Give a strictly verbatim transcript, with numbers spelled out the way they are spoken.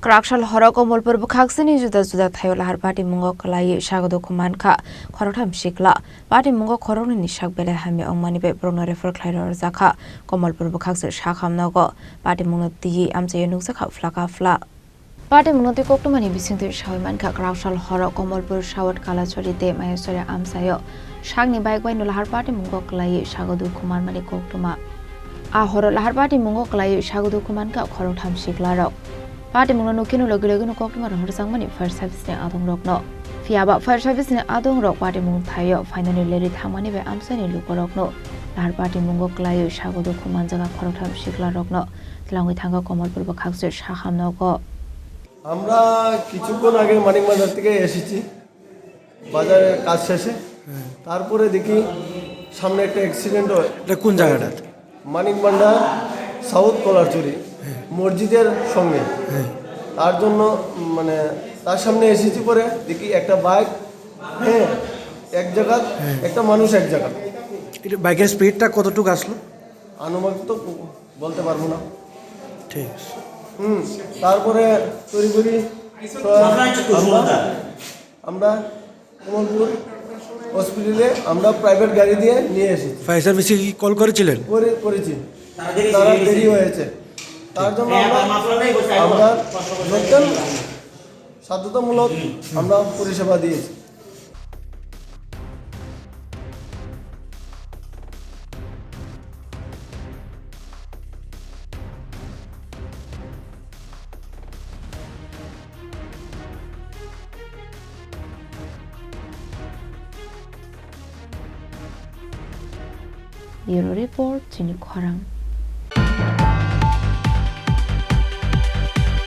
Kwraksal horo Komolpur bwkhaksini juda juda thaio lahar patimungo kwlaiwi sago dukhu mankha khoroktham sikla. Patimungo khoroknwini sak belai hamya wngmani bai borokno refer khlai rwjakha Komolpur bwkhakse sakham nogo. Patimungno twiwi amchaio nukjakha phlaka phla. Patimungno twi koktwmani bisingtwi sawi mankha, kwraksal horo Komolpur South Kalachari tei Mayasari amchaio sakni bike bai no lahar patimungo kwlaiwi sago dukhu manmani koktwma. A horo lahar patimungo kwlaiwi sago dukhu mankha khoroktham siklarok. Patimungno nukhe no logi logi no koktwma rohorjakmani fire service ni adongrokno. Phiya ba fire service ni adongrok patimung thaio phainani leri thangmani bai amchaini lukurokno lahar patimungo kwlaiwi sago dukhu manjaga khoroktham siklarokno. Twlangwi thangkha Komolpur bwkhakse sakham nogo. আমরা কিছুক্ষণ আগে মানিক বাজার থেকে এসেছি, বাজারে কাজ শেষে। হ্যাঁ। তারপরে দেখি সামনে একটা অ্যাক্সিডেন্ট হয়। এটা কোন জায়গাটা? মানিক ভান্ডার, সাউথ কলারচুরি, হ্যাঁ। মসজিদের সঙ্গে। হ্যাঁ। তার জন্য, মানে, তার সামনে এসেছি পরে দেখি একটা বাইক, হ্যাঁ, এক জায়গা, হ্যাঁ। একটা মানুষ এক জায়গা। এটা বাইকের স্পিডটা কতটুকু আসলো? আনুমানিক তো বলতে পারবো না। ঠিক আছে। হুম, তারপরে তড়িঘড়ি আমরা, আমরা কমলপুর হসপিটালে আমরা প্রাইভেট গাড়ি দিয়ে নিয়ে এসেছি। ফায়ার সার্ভিসে কি কল করেছিলেন? করে, করেছি। তারা দেরি হয়েছে। তার জন্য আমরা, আমরা যতটা সাধ্যতামূলক আমরা পরিষেবা দিয়েছি। Bureau Report, Chini Khorang.